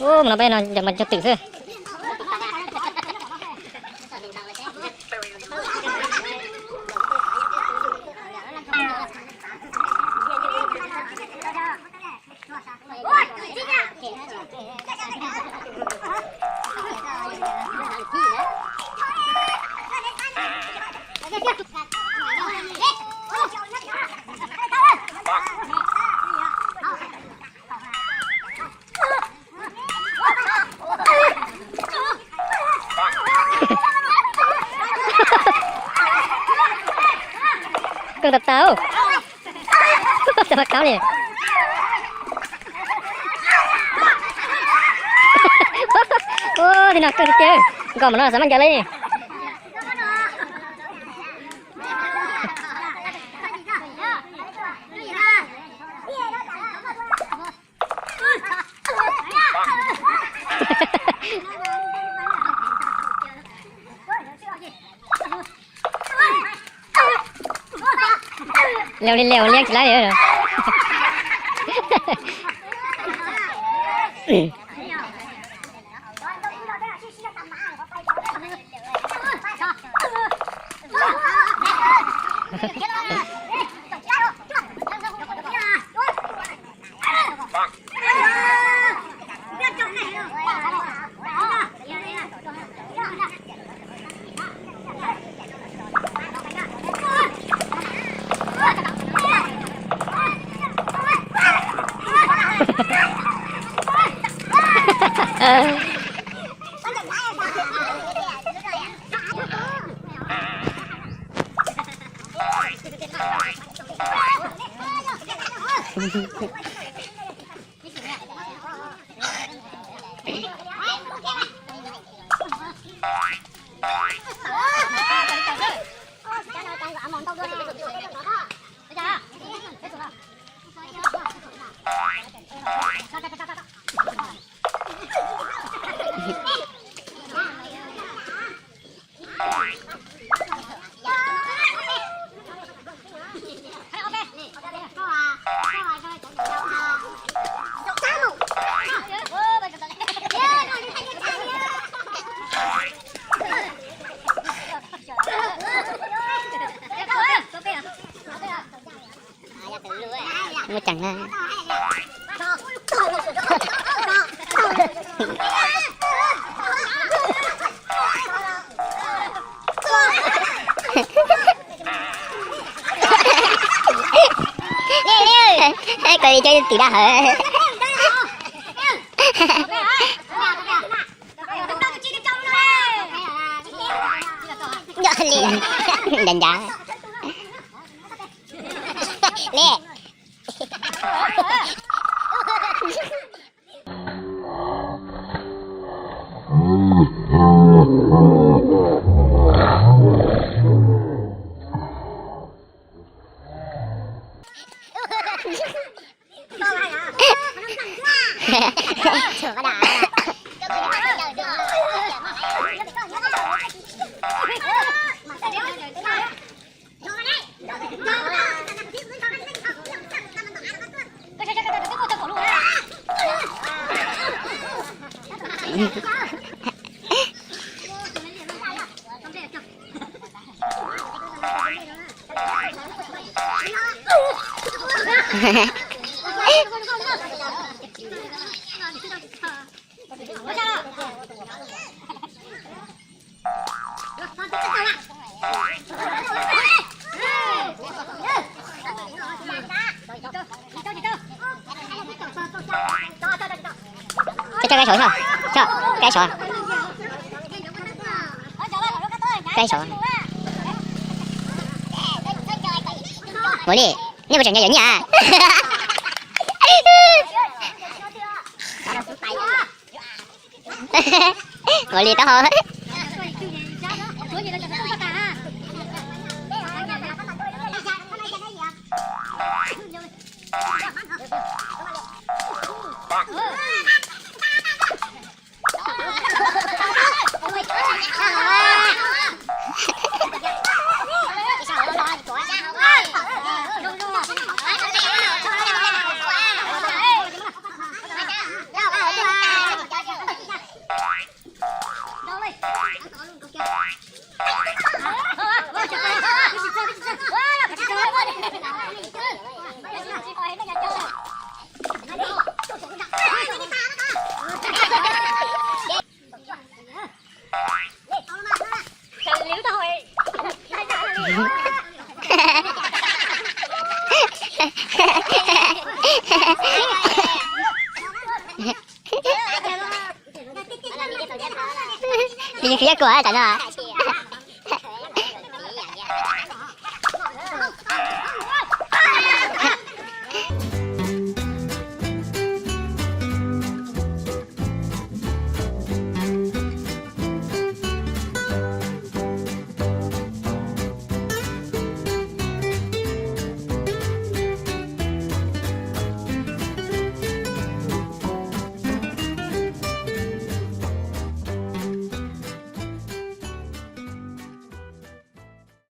Ub, mus no peb no mas cog twm xwb. Koj tau tau. Tau qab li. Ub, li no kawg tiag tiag. Nkos mas no xav maj ncaws li. Liau li liau liab tsis laib li. Muaj ceem na. Koj li cov twm dab hawv. Ncav ncav. Li. Coj, coj cái sổ sao? Coj cái sổ. Cái sổ. Ua li, nej puas tseem nco yawm nyiaj? Ua li taub hau. Tsis fiab kuv tam no.